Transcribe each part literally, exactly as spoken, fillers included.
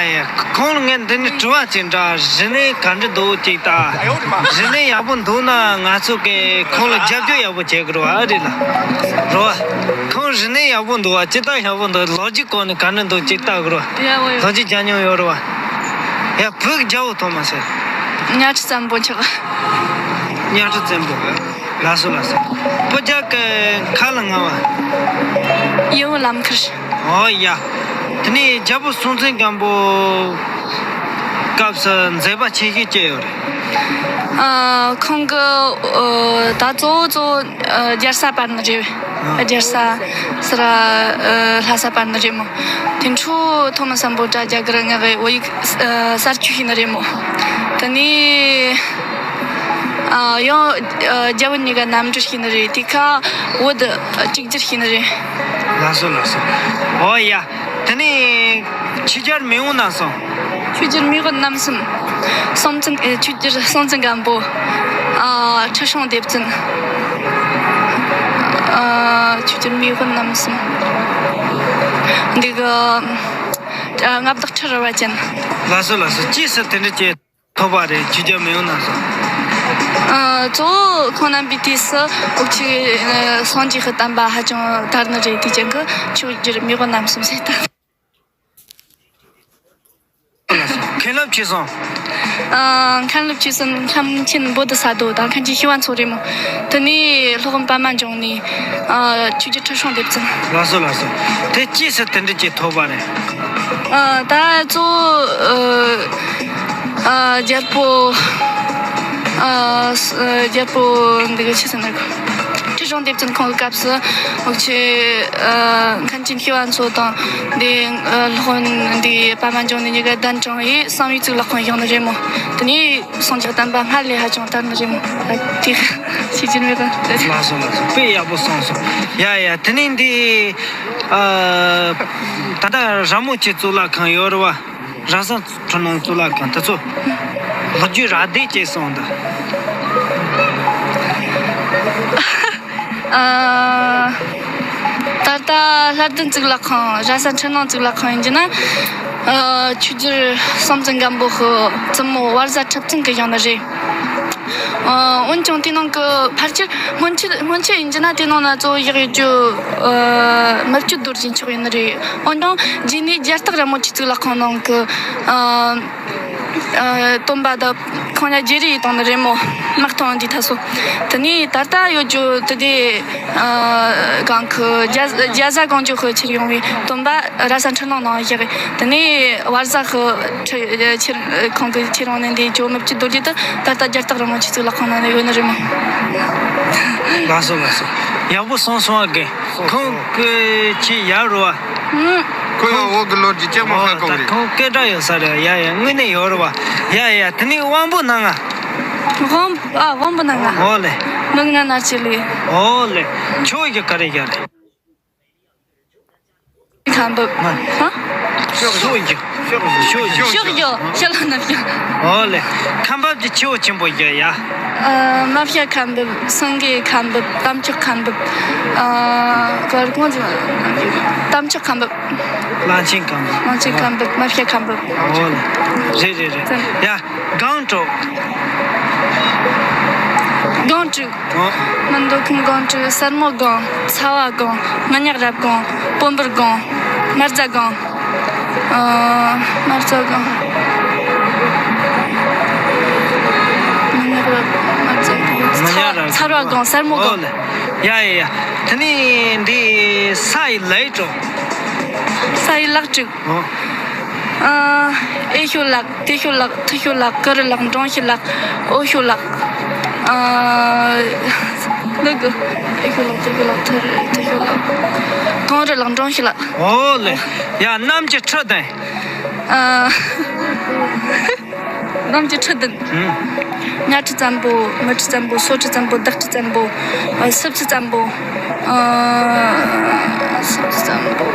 ཡ། ཁོང་ལ་ངས་འདི་ནས་དྲི་བ་ཅིག་འདྲ། རིག་གནས་ག་འདྲ་འདུག་ཅིག་ལྟ། རིག་གནས་ཡག་པོ་འདུག་ན་ང་ཚོ་གིས་ཁོང་ལ་རྒྱབ་སྐྱོར་ཡག་པོ་བྱེད་དགོས་རེད་བ། ཨ་རེད་ལ། རེད་བ། ཁོང་རིག་གནས་ཡག་པོ་འདུག་བ། སྤྱིར་བཏང་ཡག་པོ་འདུག་ལོ་རྒྱུས་སྐོར་ནས་ག་འདྲ་འདུག་ཅིག་ལྟ་དགོས་རེད་བ། ཡ་འོ་ཡ། ལོ་རྒྱུས་ཅིག་མྱོང་ཡོད་རེད་བ། ཡ། བོད་ཀྱི་རྒྱལ་པོ་ཐོག་མ་ཟེར། གཉའ་ཁྲི་བཙན་པོ་མཆོག་གཉའ་ཁྲི་བཙན་པོ། ལགས་སོ་ལགས་སོ། བོད་རྒྱལ་གྱི་མཁའ་ལ་མངའ་བ། ཡུལ་བུ་ལམ་ཁར། ཨོ་ཡ། དེ་ནས་རྒྱལ་པོ་སྲོང་བཙན་སྒམ་པོ་སྐབས་སུ་མཛད་པ་ཆེ་ཤོས་ཅི་ཡོད་རེད། ཨ། ཁོང་གི་ཨ་ད་གཙོ་བོ་གཙོ་བོ་ཨ་རྒྱལ་ས་པར་ནི་རེད། ཨ། རྒྱལ་ས་ཟེར་ར་ཨ་ལྷ་ས་པར་ནི་རེད་མོ། དེ་འཕྲོ་ཐོག་མ་སམ་བྷོ་ཊ་རྒྱ་གར་མངའ་བའི་བོད་ཡིག་ཨ་གསར་བཅོས་ཤིག་ནི་རེད་མོ། དེ་ནས། ཨ། ཡང་ཨ་རྒྱ་བོད་གཉིས་ཀ་མཉམ་འབྲེལ་ཞིག་ནི་རེད། དེ་ཁ་བོད་གཅིག་གྱུར་ཞིག་ནི་རེད། ལགས་སོ་ལགས་སོ། ཨོ་ཡ། དེ་ནས་ཆོས་རྒྱལ་མེས་དབོན་རྣམ་གསུམ། ཆོས་རྒྱལ་མེས་དབོན་རྣམ་གསུམ། སྲོང་བཙན། ཨེ། ཆོས་རྒྱལ་སྲོང་བཙན་སྒམ་པོ། ཨ། ཁྲི་སྲོང་ལྡེ་བཙན། ཨ། ཆོས་རྒྱལ་མེས་དབོན་རྣམ་གསུམ། འདི་གི་ཨ་མངའ་བདག་ཁྲི་རལ་པ་ཅན། ལགས་སོ་ལགས་སོ། ཅི་ཟེར་དེ་འདྲ་ཅིག་ཐོབ་པ་རེད། ཆོས་རྒྱལ་མེས་དབོན་རྣམ་གསུམ། ཨ། གཙོ་བོ་ཁོང་རྣམ་པའི་དུས་སུ་འུ་ཅག་གི་ཨ་སངས་རྒྱས་ཀྱི་བསྟན་པ་ཧ་ཅང་དར་ནི་རེད། དེ་རྐྱེན་གྱིས་ཆོས་རྒྱལ་མེས་དབོན་རྣམ་གསུམ་ཟེར་ད། མཁན་སློབ་ཆོས་གསུམ། ཨ། མཁན་སློབ་ཆོས་གསུམ། མཁན་ཆེན་བོ་དྷི་ས་ཏྭ་དང་མཁན་ཆེན་ཤེས་རབ་མཚོ་རེད་མོ། དེ་ནས་སློབ་དཔོན་པདྨ་འབྱུང་གནས། ཨ། ཆོས་རྒྱལ་ཁྲི་སྲོང་ལྡེ་བཙན། ལགས་སོ་ལགས་སོ། དེ་ཅི་ཟེར་དེ་འདྲ་ཅིག་ཐོབ་པ་རེད། ཨ། ད་གཙོ་བོ་ཨ་ཨ་རྒྱལ་པོ་ཨ་ཨ་རྒྱལ་པོ་འདི་གི་ཆི་ཟེར་ན། ཁྲི་སྲོང་ལྡེ་བཙན་ཁོང་གི་སྐབས་སུ་འུ་ཅག་ཨ་མཁན་ཆེན་ཤེས་རབ་མཚོ་དང་འདི་ཨ་སློབ་དཔོན་འདི་པདྨ་འབྱུང་གནས་གཉིས་ཀ་གདན་དྲངས་ཡས་བསམ་ཡས་གཙུག་ལག་ཁང་བཞེངས་ནི་རེད་མོ། དེ་ནས་སངས་རྒྱས་བསྟན་པ་སྔར་ལས་ཧ་ཅང་དར་ནི་རེད་མོ། ད་དེ་ཤེས་ཀྱི་མེད་པ། ལགས་སོ་ལགས་སོ། དཔེ་ཡག་པོ་གསུངས་སོང་། ཡ་ཡ། དེ་ནས་འདི་ཨ་ད་ལྟ་ར་མོ་ཆེ་གཙུག་ལག་ཁང་ཡོད་རེད་བ། ར་ས་འཕྲུལ་སྣང་གཙུག་ལག་ཁང་དེ་ཚོ་ལོ་རྒྱུས་རགས་བསྡུས་ཅིག་གསུངས་དང་། ཨ། ད་ལྟ་ལྷ་ལྡན་གཙུག་ལག་ཁང་། ར་ས་འཕྲུལ་སྣང་གཙུག་ལག་ཁང་ཡིན་གྱི་ན། ཨ། ཆོས་རྒྱལ་སྲོང་བཙན་སྒམ་པོ་གི་བཙུན་མོ་བར་ཟ་ཁྲི་བཙན་གྱིས་བཞེངས་ནི་རེད། ཨ། འོན་ཀྱང་དེ་ནང་གི་ཕལ་ཆེར་སྔོན་ཆད་སྔོན་ཆད་ཡིན་གྱི་ན་དེ་ནང་ན་གཙོ་བོ་བཞག་ཡོད་རྒྱུ་ཨ་མི་བསྐྱོད་རྡོ་རྗེ་མཆོག་ཡིན་ནི་རེད། འོན་ཀྱང་རྗེས་ནས་རྒྱ་སྟག་ར་མོ་ཆེ་གཙུག་ལག་ཁང་ནང་གི་ཨ། ཨ། སྟོན་པ་དང་ཁོང་ཉ་བརྗེ་རེས་བཏང་ནི་རེད་མོ། དམག་ཐོན་འདི་ཐ་སོ། དེ་ནས་ད་ལྟ་ཡོད་རྒྱུ་དེ་དེ་ཨ་གང་གི་རྒྱ་རྒྱ་བཟའ་གང་ཅོ་ཁོ་ཆེར་ཡོང་བའི་སྟོན་པ་ར་ས་འཕྲུལ་སྣང་ནང་བཞག་དེ་ནས་བར་ཟ་ཁོ་ཆེར་ཁོང་གི་ཆེར་ཡོང་ནས་འདི་ཇོ་མི་བཅུ་རྡོ་རྗེ་དེ་ད་ལྟ་རྒྱ་སྟག་ར་མོ་ཆེ་གཙུག་ལག་ཁང་ནང་ནས་ཡོད་ནི་རེད་མོ། ལགས་སོ་ལགས་སོ། ཡག་པོ་གསུངས་སོང་ཨ་གི། ཁོང་གི་ཆེས་ཡག་རུ་བ། ཁོས་ཡང་བོད་ཀྱི་ལོ་རྒྱུས་ཅང་མ་ཧ་གོ་རེད། ཁོང་སྐད་གྲགས་ཡོད་ས་རེད། ཡ་ཡ། དངོས་གནས་ཡོད་རེད་བ། ཡ་ཡ། དེ་ནས་དབང་པོ་སྣ་ལྔ། དབང་ཨ་དབང་པོ་སྣ་ལྔ། ཨོ་ལེ། མིག་སྔ་ན་ཅི་ལས། ཨོ་ལེ། ཆོས་ཀྱི་ག་རེ་ཡ་རེད། ཁ་འབབ། ཧ། ཆོས་ཀྱི། ཆོས་ཀྱི། ཤོག་ཡོ། ཤ་ལ་ན་བྱ། ཨོ་ལེ། ཁ་འབབ་ཀྱི་ཆེ་བོ་ཆེན་པོ་ཡ་ཡ། ཨ། མ་ཕྱ་ཁ་འབབ། སེང་གེ་ཁ་འབབ། དམ་ཅོག་ཁ་འབབ། ཨ། གར་གོང་ཅི། དམ་ཅོག་ཁ་འབབ། གླང་ཆེན་ཁ་འབབ། གླང་ཆེན་ཁ་འབབ། མ་ཕྱ་ཁ་འབབ། ཨོ་ལེ། རེད་རེད་རེད། ཙམ། ཡ། སྒང་དྲུག་སྒང་དྲུག་ཨོ། མི་འདོད་ཁམས་སྒང་དྲུག་སེར་མོ་སྒང་། ཚ་བ་སྒང་། མི་ཉག་རབ་སྒང་། སྤོམ་བུར་སྒང་། དམར་རྫ་སྒང་། ཨ། དམར་རྫ་སྒང་། མི་ཉག་རབ། དམར་རྫ་སྒང་། མི་ཉག་རབ། ཚ་བ་སྒང་། སེར་མོ་སྒང་། ཨོ་ལེ། ཡ་ཡ་ཡ། དེ་ནས་འདི་ས་ཡི་ལ་ཡི་དྲུག་ས་ཡི་ལག་དྲུག་ཨོ། ཨ། ཨེ་ཤོ་ལག་ཏེ་ཤོ་ལག་ཐི་ཤོ་ལག་ཀི་རི་ལག་འབྲོང་ཤི་ལག་ཨོ་ཤོ་ལག་ཨ། ལུ་གུ། ཨེ་ཤོ་ལག་ཏེ་ཤོ་ལག་ཐི་རི་ཐི་ཤོ་ལག་ཐོང་རི་ལག་འབྲོང་ཤི་ལག་ཨོ་ལེ། ཡ། གནམ་གྱི་ཁྲི་དང་། ཨ། གནམ་གྱི་ཁྲི་བདུན། ཨུམ། གཉའ་ཁྲི་བཙན་པོ། མི་ཁྲི་བཙན་པོ། སོ་ཁྲི་བཙན་པོ། བདག་ཁྲི་བཙན་པོ། ཨ། སྲིབ་ཁྲི་བཙན་པོ། ཨ། སྲིབ་ཁྲི་བཙན་པོ།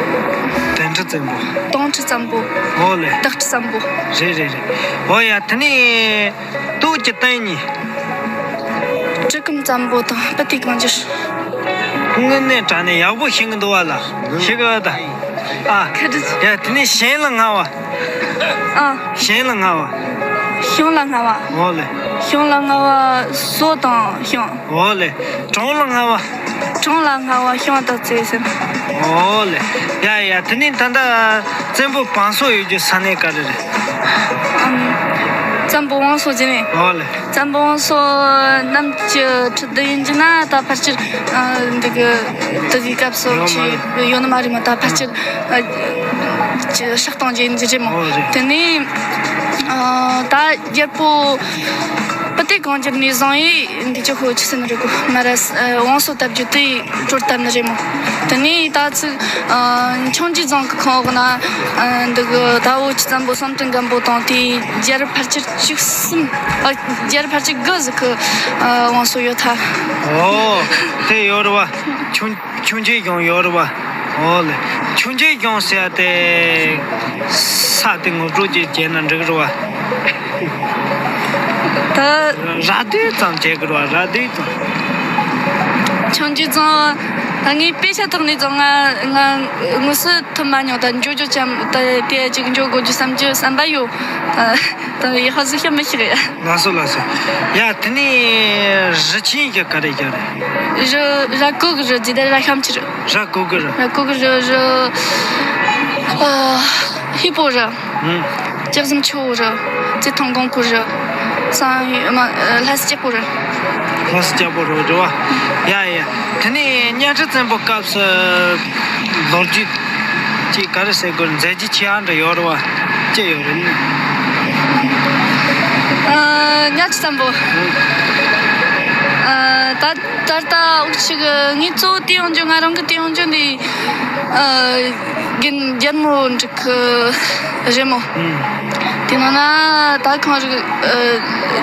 བདུན་ཁྲི་བཙན་པོ། སྟོང་ཁྲི་བཙན་པོ། ཨོ་ལེ། སྟག་ཁྲི་བཙན་པོ། རེད་རེད་རེད། ཨོ་ཡ། དེ་ནས་སྟོད་ཀྱི་སྟེང་གཉིས། གྲི་གུམ་བཙན་པོ་དང་སྤུ་ཏི་གང་འགྱུར། དངོས་གནས་དྲང་གནས་ཡག་པོ་ཤེས་ཀྱི་འདུག་བ་ལ། ཤེས་ཀྱི་ཡོད་ད། ཨ། ཁ་བྲིས། ཡ། དེ་ནས་གཞན་ལ་ང་བ། ཨ། ཞིང་ལ་སྔ་བ། ཞིང་ལ་སྔ་བ། འོ་ལེ། ཞིང་ལ་སྔ་བ་སོ་དང་ཤིང་། འོ་ལེ། གྲོང་ལ་སྔ་བ། གྲོང་ལ་སྔ་བ་ཤིང་དང་བཅས་ཟེར། འོ་ལེ། ཡ་ཡ། དེ་ནས་ད་ལྟ་བཙན་པོ་བང་སོ་ཡོད་རྒྱུ་ས་གནས་ག་རེ་རེད། ཨམ། བཙན་པོ་བང་སོ་ཟེར་ནས། འོ་ལེ། བཙན་པོ་བང་སོ་གནམ་གྱི་ཁྲི་བདུན་ཡིན་རྒྱུ་ན་ད་ཕལ་ཆེར། ཨ། འདི་གི་དེ་གི་སྐབས་སུ་ཡོད་མ་ཆེ་རེད། ཡོད་ནི་མ་རེད་མོ། ད་ཕལ་ཆེར། ཨ། ཅི་ཧྲག་གཏོང་རྒྱུ་ཡིན་རྒྱུ་རེད་མོ། འོ་རེད། དེ་ནས། ཨ། ད་རྒྱལ་པོ་པུ་ཏི་གང་གྱུར་ནས་བཟུང་ཡིས་འདི་ཅི་ཧོ་ཆི་ཟེར་ནི་རེད་གོ། མ་ར་ཨ། བང་སོ་བཏབ་རྒྱུ་དེ་གྲོལ་བཏབ་ནི་རེད་མོ། དེ་ནས་ད་ཚིག་ཨ། འཆང་རྒྱུ་རྫོང་གི་ཁང་འོག་ན། ཨ། འདི་གི་ད་འོ་ཆི་བཙན་པོ་བསམ་གཏན་སྒམ་པོ་དང་དེའི་རྒྱལ་རབས་ཕལ་ཆེར་བཅུ་གསུམ། ཨ། རྒྱལ་རབས་ཕལ་ཆེར་དགུ་ཟིག་གི། ཨ། བང་སོ་ཡོད་ཐལ། འོ། དེ་ཡོད་རེད་བ། ཆུང་ཆུང་ཆེ་གཞུང་ཡོད་རེད་བ། འོ་ལེ། ཆུང་ཆེ་གཞུང་ཟེར་ཡ་དེ། ས་དེ་ངོ་སྤྲོད་ཅིག་བྱས་ན་འགྲིག་རེད་བ། ད། ར་སྡེ་ཙམ་བྱེད་དགོས་རེད་བ། ར་སྡེ་ཙམ། ཆུང་ཆེ་ཙམ། ད་ངས་དཔེ་ཆ་ཐོག་ནས་ཙམ་ང་ང་དངོས་སུ་ཐུག་མ་མྱོང་། ད་འགྱོ་རྒྱུ་ཙམ་ད་དེ་ཅིག་འགྱོ་དགོས་རྒྱུ་བསམ་རྒྱུ་བསམ་པ་ཡོད། ད་ཡག་པོ་ཟིག་ཤེས་མི་ཤེས་ཡ། ལགས་སོ་ལགས་སོ། ཡ། དེ་ནས་རི་ཆེན་གྱི་ག་རེ་ག་རེ། རི་ར་ཀོ་གི་རི་ཟེར་ད་ར་ཤམ་ཆི་རི། ར་ཀོ་གི་རི། ར་ཀོ་གི་རི་རི། ཨ། ཧི་པོ་རི། ཨུམ། ལྕགས་ཟམ་ཆུ་བོ་རི། རྩེ་ཐང་གོང་ཁུ་རི། སང་ཡོ་མ་ལྷ་ས་སྐྱ་པོ་རི། ལྷ་ས་སྐྱ་པོ་རི་རེད་བ། ཡ་ཡ། དེ་ནས་གཉའ་ཁྲི་བཙན་པོ་སྐབས་སུ་ལོ་རྒྱུས་ཅིག་ག་རེ་ཟེར་དགོས། མཛད་རྗེས་ཆེ་བ་འདྲ་ཡོད་རེད་བ། ཅི་ཡོད་རེད། ཨ། གཉའ་ཁྲི་བཙན་པོ། ཨ། ད་ད་ལྟ་འུ་ཅག་གི་ངས་གཙོ་བོ་བལྟས་ཡོང་རྒྱུ། ང་རང་གི་བལྟས་ཡོང་རྒྱུ་འདི། ཨ། རྒན་རྒྱལ་མོ་འབྲུག་གི་རེད་མོ། ཨུམ། དེ་ནང་ན་ད་ཁོང་རིག་ཨ།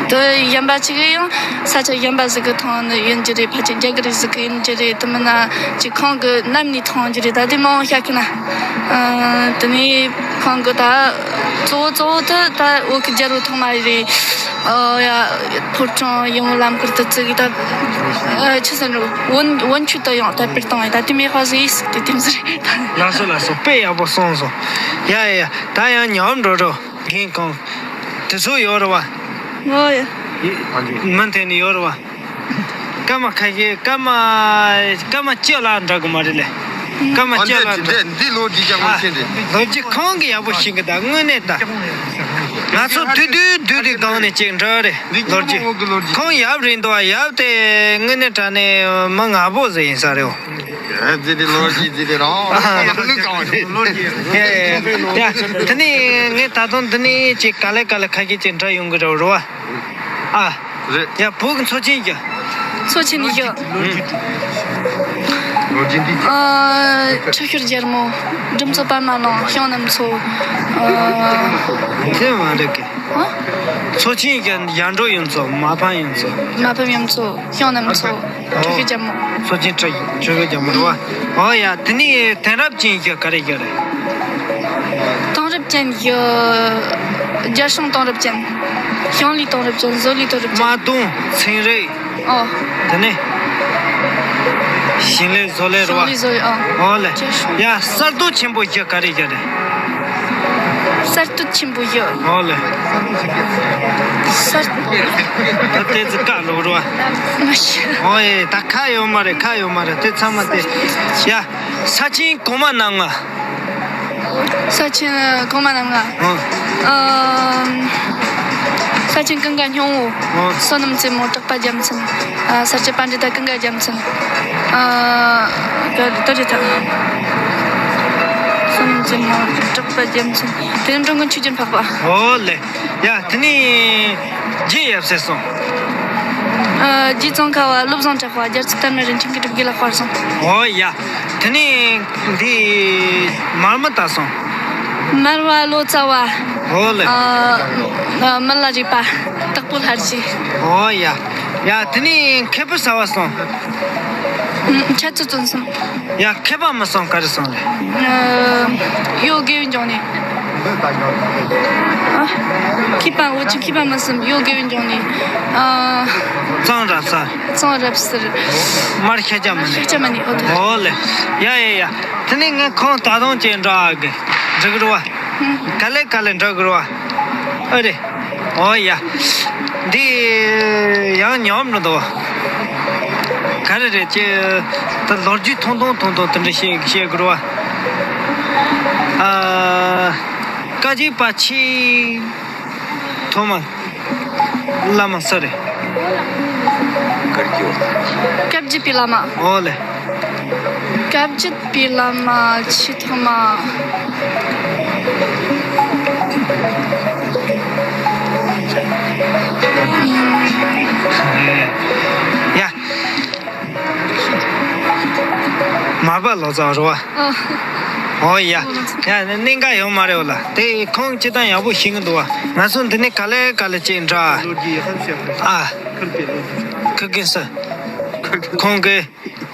དེ་གཞན་པ་ཅིག་ཡང་ས་ཆ་གཞན་པ་ཟིག་གི་ཐོག་ནས་ཡིན་རྒྱུ་རེད། ཕལ་ཆེར་རྒྱ་གར་ཟིག་གི་ཡིན་རྒྱུ་རེད། དེ་མིན་ན་ཅིག་ཁོང་གི་རྣམ་ནས་མཐོང་རྒྱུ་རེད། ད་དེ་མང་བོ་བཤད་གི་ན། ཨ། དེ་ནས་ཁོང་གི་ད་གཙོ་བོ་གཙོ་བོ་དེ་ད་བོད་ཀྱི་རྒྱལ་པོ་ཐོག་མ་རེད། ཨ། ཡ། ཕོ་བྲང་ཡིན་ལམ་ཁར་དུ་བརྩི་གི་ད། ཨ། ཆི་ཟེར་ནོ། བོན་བོན་ཆོས་དུ་ཡང་དར་སྤེལ་བཏང་ཡ། ད་དེ་མེད་པ་ཟིག་ཡིན་ཟིག་དེ་དེ་ཟིག་རེད། ལགས་སོ་ལགས་སོ། དཔེ་ཡག་པོ་གསུངས་སོང་། ཡ་ཡ་ཡ། ད་ཡང་ཉམས་འགྲོ་འགྲོ་རྒན་ཁོང་དེ་ཚོ་ཡོད་རེད་བ། ཨོ་ཡ། མུ་མཐུད་ནས་ཡོད་རེད་བ། སྐར་མ་ཁ་ཤས། སྐར་མ་སྐར་མ་བཅུ་ལ་འདྲ་གི་མ་རེད་ལེ། སྐར་མ་ཨ། བཅུ་ལ་འདི་འདྲ། འདི་འདི་ལོ་རྒྱུས་ཀྱང་ཨ། མཁྱེན་རེད། ལོ་རྒྱུས་ཁོང་གི་ཡག་པོ་ཤེས་གི། ད་དངོས་གནས་ད། ང་ཚོ་དུས་དུས་དུས་དུས་སྒང་ནས་ཅིག་འདྲ་རེད། འདི་ལོ་རྒྱུས། ཁོང་གི་ལོ་རྒྱུས། ཁོང་ཡབ་རེད་འདུག་བ། ཡབ་དེ་དངོས་གནས་དྲང་གནས་མི་ངན་པོ་ཟིག་ཡིན་ས་རེད། འོ། ཨ། འདི་འདི་ལོ་རྒྱུས་འདི་འདི་རང་ལུགས་གང་རེད། ཡ་ཡ། དེ་ནས་ངས་ད་དུང་འདི་ནས་ཅིག་ག་ལེ་ག་ལེ་ཁ་ཤས་ཅིག་འདྲ་ཡོང་གི་རེད་རེད་བ། ཨ། རེད། ཡ། བོད་ཀྱི་མཚོ་ཆེན་བཞི། མཚོ་ཆེན་བཞི། ལོ་རྒྱུས་འདི། ཨ། ཁྲི་ཤོར་རྒྱལ་མོ། སྒྲུབ་མཚོ་པདྨ་གླིང་། ཤིང་རྣམས་མཚོ། ཨ། དེ་མ་རེད་གི། ཨ། མཚོ་ཆེན་བཞི། ཡར་འབྲོག་གཡུ་མཚོ། མ་ཕམ་གཡུ་མཚོ། མ་ཕམ་གཡུ་མཚོ། ཤིང་རྣམས་མཚོ། ཁྲི་ཤོར་རྒྱལ་མོ། མཚོ་ཆེན་ཁྲི་ཁྲི་ཤོར་རྒྱལ་མོ་རེད་བ། ཨོ་ཡ། དེ་ནས་དེང་རབས་ཅན་བཞི་ག་རེ་བཞི་རེད། དེང་རབས་ཅན་བཞི། རྒྱལ་སྲུང་དེང་རབས་ཅན། ཞིང་ལས་དེང་རབས་ཅན། བཟོ་ལས་དེང་རབས་ཅན། དམག་དོན། ཚན་རིག། ཨོ། དེ་ནས་ཞིང་ལས་བཟོ་ལས་རེད་བ། ཞིང་ལས་བཟོ་ལས། ཨོ། ཨོ་ལེ། རྒྱལ་སྲུང་། ཡ། གསར་གཏོད་ཆེན་པོ་བཞི་ག་རེ་བཞི་རེད། གསར་གཏོད་ཆེན་པོ་བཞི། ཨོ་ལེ། གསར་གཏོད། ད་ལྟའི་ཙི་ཀ་ལོག་རེད་བ། མ་ཤེས། ཨོ་ཡེ། ད་ཁ་ཡོད་མ་རེད། ཁ་ཡོད་མ་རེད། དེ་ཚང་མ་དེ། ཡ། ས་ཆེན་གོང་མ་རྣམ་ལྔ། ས་ཆེན་གོང་མ་རྣམ་ལྔ། ཨང་། ཨམ། ས་ཆེན་ཀུན་དགའ་སྙིང་པོ། ཨང་། བསོད་ནམས་རྩེ་མོ། གྲགས་པ་རྒྱལ་མཚན། ཨ། ས་སྐྱ་པཎྜི་ཏ་ཀུན་དགའ་རྒྱལ་མཚན། ཨ། ཀ་ཏོ་རེ་ཐ། བསོད་ནམས་རྩེ་མོ། གྲགས་པ་རྒྱལ་མཚན། དེ་ནས་འགྲོ་མགོན་ཆོས་རྒྱལ་འཕགས་པ། ཨོ་ལེ། ཡ། དེ་ནས་རྗེ་ཡབ་སྲས་གསུམ། ཨ། རྗེ་ཙོང་ཁ་པ། བློ་བཟང་གྲགས་པ། རྒྱལ་སྲས་རྟ་མགྲིན། ཁྲིམས་ཀྱི་སྒྲུབ་དགེ་ལ་དཔལ་གསུམ། ཨོ་ཡ། དེ་ནས་འདི་མར་མི་དྭགས་གསུམ། མར་པ་ལོ་ཙཱ་བ། ཨོ་ལེ། ཨ། ཨ། མི་ལ་རས་པ། དྭགས་པོ་ལྷ་རྗེ། ཨོ་ཡ། ཡ། དེ་ནས་མཁས་པ་ཟབ་པ་གསུམ། ཨ། འཆད་རྩོད་རྩོམ་གསུམ། ཡ། མཁས་པ་མི་གསུམ་ག་རེ་གསུམ་རེད། ཨ། གཡོ་དགེ་བའི་འབྱུང་གནས། ཨ། མཁས་པ་འུ་ཅག་མཁས་པ་མི་གསུམ། གཡོ་དགེ་བའི་འབྱུང་གནས། ཨ། གཙང་རབ་གསལ། གཙང་རབ་གསལ། མར་ཤཱཀྱ་མུ་ནེ། ཤཱཀྱ་མུ་ནེ། ཨོ་དེ། ཨོ་ལེ། ཡ་ཡ་ཡ། དེ་ནས་ངས་ཁོང་ད་དུང་ཅིག་འདྲི་གི་འདུག་བ། ག་ལེ་ག་ལེ་འདྲ་དགོས་རེད་བ། ཨ་རེད། ཨོ་ཡ། འདི་ཡང་ཉོབ་འགྲོ་འདུག་ག་རེ་རེད་ཅེ། ད་ལོ་རྒྱུས་ཐུང་ཐུང་ཐུང་ཐུང་དེ་འདྲ་བཤད་བཤད་དགོས་རེད་བ། ཨ། བཀའ་བརྒྱུད་པ་ཆེས་ཐོག་མ། བླ་མ་སུ་རེད། བཀའ་བརྒྱུད་པའི་བླ་མ། ཨོ་ལེ། བཀའ་བརྒྱུད་པའི་བླ་མ་ཆེས་ཐོག་མ། ཡ། མར་པ་ལོ་ཙཱ་རེད་བ། ཨོ། ཨོ་ཡ། ཡ་གནད་འགག་ཡོད་མ་རེད་བ་ལ། དེ་ཁོང་སྤྱིར་བཏང་ཡག་པོ་ཤེས་ཀྱི་འདུག་བ། ང་ཚོ་འདི་ནས་ག་ལེ་ག་ལེ་ཅིག་འདྲ། ཨ། ཁུ་གེ་སི། ཁོང་གིས།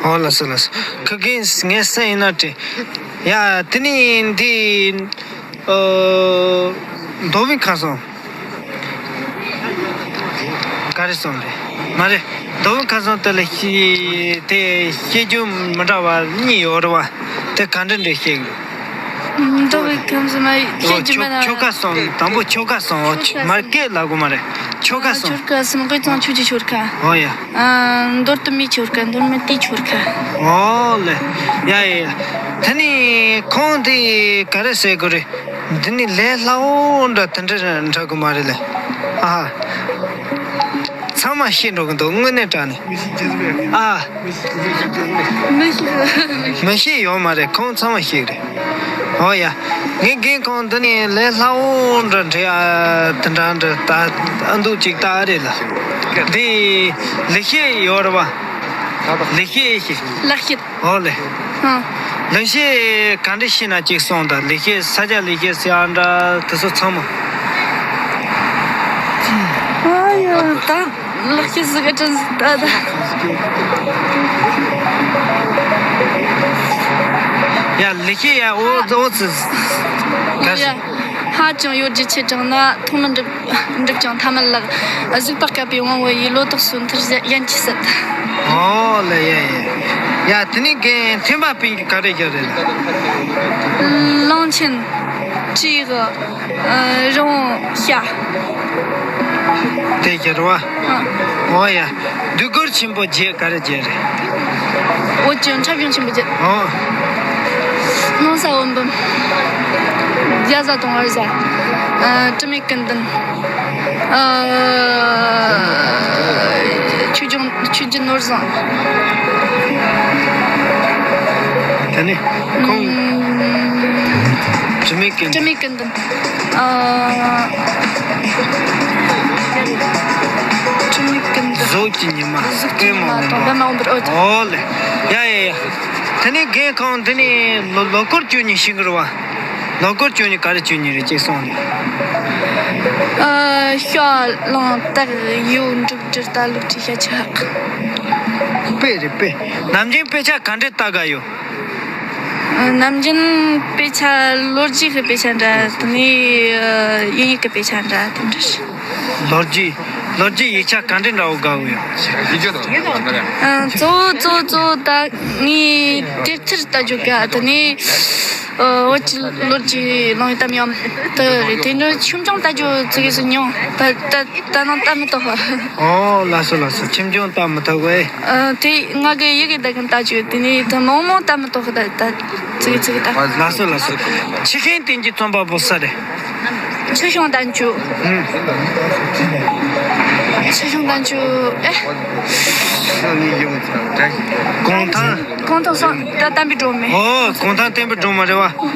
ཨོ་ལགས་སོ་ལགས་སོ། ཁུ་གེ་སི་ངས་སུ་ཡིན་ན་དྲན། ཡ་དེ་ནས་འདི། ཨོ། མདོ་དབུས་ཁམས་གསུམ། ག་རེ་གསུམ་རེད། མ་རེད། མདོ་དབུས་ཁམས་གསུམ་དེ་ལ་ཤེས་དེ་ཤེས་རྒྱུ་མི་འདྲ་བ་གཉིས་ཡོད་རེད་བ། དེ་ག་འདྲ་འདྲ་ཤེས་དགོས། མདོ་དབུས་ཁམས་གསུམ་མ་ཤེས་རྒྱུ་མ་ཆོ་ཆོ་ག་གསུམ། དང་པོ་ཆོ་ག་གསུམ། ཆོ་ག་མ་གསུམ་སྐད་ལ་གོ་མ་རེད། ཆོ་ག་གསུམ། ཆོ་ག་གསུམ་དབུས་གཙང་ཆོས་ཀྱི་ཆོ་ག། ཨོ་ཡ། ཨ། མདོ་སྟོད་སྨད་ཆོ་ག། མདོ་སྨད་རྟའི་ཆོ་ག། ཨོ་ལེ། ཡ་ཡ་ཡ། དེ་ནས་ཁོང་དེ་ག་རེ་ཟེར་དགོས་རེད། འདི་ནི་ལས་སླ་བོ་འདྲ་དེ་འདྲ་འདྲ་གི་མ་རེད་ལེ། ཨ། ཚང་མ་ཤེས་འགྲོ་གི་འདུག་དངོས་གནས་དྲང་ནས། ཨ། མི་ཤེས། མི་ཤེས་ཡོད་མ་རེད། ཁོང་ཚང་མ་ཤེས་རེད། ཨོ་ཡ། ངའི་རྒན་ཁོང་འདི་ནི་ལས་སླ་བོ་འདྲ་འདྲ་ཨ་དེ་འདྲ་འདྲ་ད་ཨ་འདུག་ཅིག་ད་ཨ་རེད་ལ། འདི་ལེགས་བཤད་ཡོད་རེད་བ། ལེགས་བཤད་ཤེས། ལེགས་བཤད། ཨོ་ལེ། ཨ། ལེགས་བཤད་ག་འདྲ་ཤེས་ན་ཅིག་གསུངས་དང་། ལེགས་བཤད་ས་སྐྱ་ལེགས་བཤད་ཟེར་ཡ་འདྲ་དེ་ཚོ་ཚང་མ། ཨ་ཡ་ད་ལེགས་བཤད་ཟེར་ག་དྲན་ད་ད། ཡ་ལེགས་བཤད་ཡ་ཨོ་ཨོ་ཙི། ཨ་ཡ། ཧ་ཅང་ཡོད་རྒྱུ་ཆེ་དྲགས་ན་ཐུང་མི་འགྲུབ། འགྲུབ་ཀྱང་ཐ་མལ་ལགས། གཟིགས་པ་སྐལ་པའི་དབང་བོ་ཡིས། ལོ་ཏོག་སོ་མཐར་ཡན་གྱིས་ཟད། ཨོ་ལེ་ཡ་ཡ། ཡ་དེ་ནས་རྒན་ཐེམ་པ་སྤུན་གྱིས་ག་རེ་བརྒྱབ་རེད། གླང་ཆེན། བྲིས། ཨ། རི་བོང་། བྱ། དེ་བརྒྱབ་རེད་བ། ཨ། ཨོ་ཡ། འདོད་རྒུར་ཆེན་པོ་བརྒྱད་ག་རེ་བརྒྱབ་རེད། འོད་ཀྱི་འཁྲབ་གཞུང་ཆེན་པོ་བརྒྱད། ཨོ། སྣང་ས་འོད་འབུམ། རྒྱ་བཟའ་དང་བར་བཟའ། ཨ། དྲི་མེད་ཀུན་ལྡན། ཨ། ཆོས་འབྱུང་། ཆོས་འབྱུང་ནོར་བཟང་། དེ་ནས་ཁོང་། ཨ། དྲི་མེད་ཀུན། དྲི་མེད་ཀུན་ལྡན། ཨ། དྲི་མེད་ཀུན་ལྡན། གཟུགས་ཀྱི་ཉི་མ། གཟུགས་ཀྱི་ཉི་མ་དང་པད་མ་འོད་འབར། ཨོ། ཨོ་ལེ། ཡ་ཡ་ཡ། དེ་ནས་རྒན་ཁོང་འདི་ནས་ལོ་ལོ་འཁོར་བཅུ་གཉིས་ཤེས་ཀྱི་རེད་བ། ལོ་འཁོར་བཅུ་གཉིས་ག་རེ་བཅུ་གཉིས་རེད་ཅེས་གསུངས་ནས། ཨ། ཤ་རླངས་སྟག་ཡུལ་འབྲུག་སྦྲུལ་རྟ་ལུག་ཁྲི་ཤ་ཆུ་ཧག་དཔེ་རེད་དཔེ། ནམ་རྒྱུན་དཔེ་ཆ་ག་འདྲས་ལྟ་ག་ཡོད། ནམ་རྒྱུན་དཔེ་ཆ་ལོ་རྒྱུས་ཀྱི་དཔེ་ཆ་འདྲ། དེ་ནས་དབྱིན་ཡིག་གི་དཔེ་ཆ་འདྲ་དེ་འདྲ་རེད། ལོ་རྒྱུས། ལོ་རྒྱུས་ཡིག་ཆ་ག་འདྲས་འདྲ་བོ་དགའ་བོ་ཡོད། ཨ། གཙོ་བོ་གཙོ་བོ་གཙོ་བོ་ད་ངས་དེབ་ཐེར་ལྟ་རྒྱུ་དགའ། དེ་ནས་ཨ། བོད་ཀྱི་ལོ་རྒྱུས་གླེང་བའི་གཏམ་དབྱངས་དེ་རེད། དེ་འདྲ་ཆོས་འབྱུང་ལྟ་རྒྱུ་ཙི་གེ་ཟིག་ཉུང་། ད་ད་ད་ནང་ལྟ་མི་ཐུབ། ཨོ་ལགས་སོ་ལགས་སོ། ཆོས་འབྱུང་ལྟ་མི་ཐུབ་བས། ཨ། དེ་ང་གི་ཡི་གེ་ད་གིན་ལྟ་རྒྱུ། དེ་ནས་ད་མང་མང་ལྟ་མི་ཐུབ། ད་ད་ཙི་གེ་ཙི་གེ་ལྟ། ལགས་སོ་ལགས་སོ། ཆོས་ཤིང་བསྟན་གྱི་རྩོམ་པ་པོ་སུ་རེད། ཆོས་སྐྱོང་བསྟན་བཅོས། ཨུམ། ཆོས་སྐྱོང་བསྟན་བཅོས། ཨེ། གུང་ཐང་། གུང་ཐང་སོང་ད་བསྟན་པའི་སྒྲོན་མེ། ཨོ། གུང་ཐང་བསྟན་པའི་སྒྲོན་མེ་རེད་བ།